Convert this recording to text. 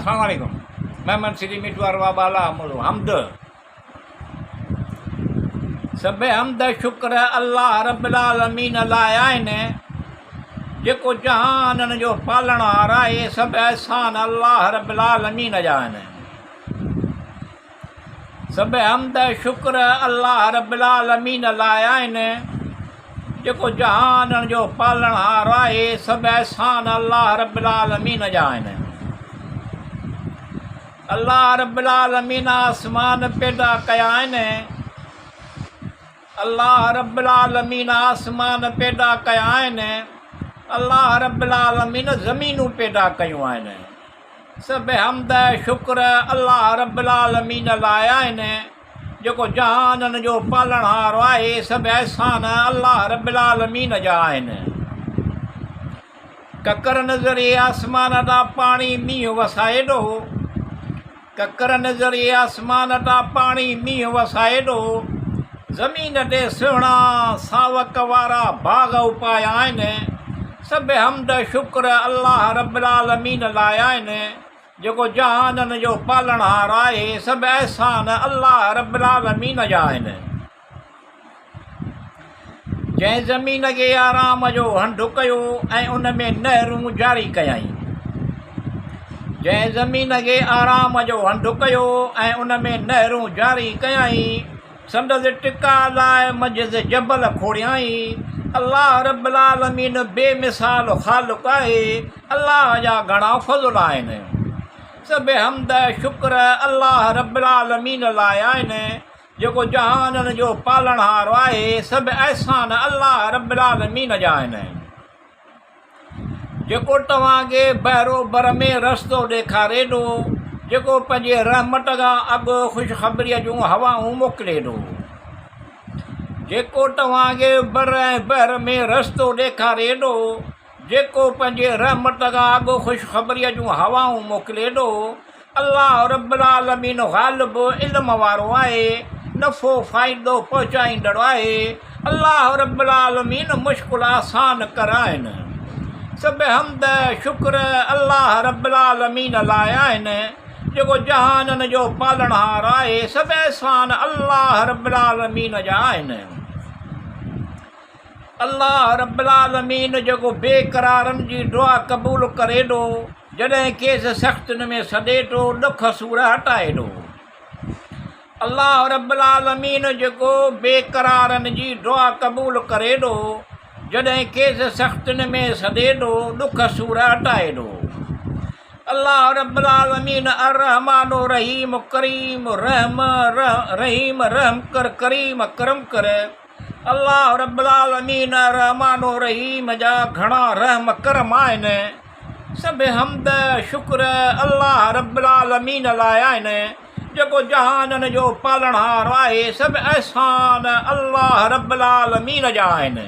السلام عليڪم مهمن سري مٺو اروا بالا مولو حمد سڀ حمد شڪر الله رب العالمين لاء آهن جيڪو جهانن جو پالڻهار آهي سڀ احسان الله رب العالمين جا آهن سڀ حمد شڪر الله رب العالمين لاء آهن جيڪو جهانن جو پالڻهار آهي سڀ احسان الله رب العالمين جا آهن. الله رب العالمين آسمان پيدا ڪيا آهن. الله رب العالمين آسمان پيدا ڪيا آهن. الله رب العالمين زمينون پيدا ڪيون آهن. سڀ حمد شڪر الله رب العالمين لاء آهن. جيڪو جهانن جو پالڻهار آهي، سڀ احسان الله رب العالمين جا آهن. ڪڪرن ذريعي آسمان تان پاڻي مينهن وسائي ڏو. ڪڪرن ذريعي آسمان تان پاڻي مينهن وسائي ڏو. زمين تي سهڻا ساوڪ وارا باغ اپايا آهن. سڀ حمد شڪر الله رب العالمين لاء آهن. جيڪو جهانن جو پالڻهار آهي، سڀ احسان الله رب العالمين جا آهن. جنهن زمين کي آرام جو هنڌ ڪيو ۽ ان ۾ نهرون جاري ڪيائين. جنهن زمين کي آرام جو هنڌ ڪيو ۽ ان ۾ نهرون جاري ڪيائين. سندس ٽڪاء لاء منجهس جبل کوڙيائين. الله رب العالمين بي مثال خالق آهي. الله جا گهڻا فضل آهن. سڀ حمد شڪر الله رب العالمين لاء آهن، جيڪو جهانن جو پالڻهار آهي. سڀ احسان الله رب العالمين جا آهن. جيڪو توهان کي بحر و بر ۾ رستو ڏيکاري ٿو، جيڪو پنهنجي رحمت کان اڳ خوشخبريء جون هوائون موڪلي ٿو. جيڪو توهان کي بر ۽ بحر ۾ رستو ڏيکاري ٿو، جيڪو پنهنجي رحمت کان اڳ خوشخبريء جون هوائون موڪلي ٿو. الله رب العالمين غالب علم وارو آهي، نفعو فائدو پهچائيندڙ آهي، الله رب العالمين مشڪل آسان ڪرائن. سڀ حمد شڪر الله رب العالمين لاء آهن، جيڪو جهانن جو پالڻهار آهي، سڀ احسان الله رب العالمين جا آهن. الله رب العالمين جيڪو بي قرارن جي دعا قبول ڪري ٿو، جڏهن کيس سختين ۾ سڏي ٿو، ڏک سور هٽائي ٿو. الله رب العالمين جيڪو بي قرارن جي دعا قبول ڪري ٿو، جڏهن کيس سختين ۾ سڏي ٿو، ڏک سور هٽائي ٿو. الله رب العالمين الرحمٰن الرحيم ڪريم رحم رحيم رحم ڪر ڪريم ڪرم ڪر. الله رب العالمين الرحمٰن الرحيم جا گهڻا رحم ڪرم آهن. سڀ حمد شڪر الله رب العالمين لاء آهن، جيڪو جهانن جو پالڻهار آهي، سڀ احسان الله رب العالمين جا آهن.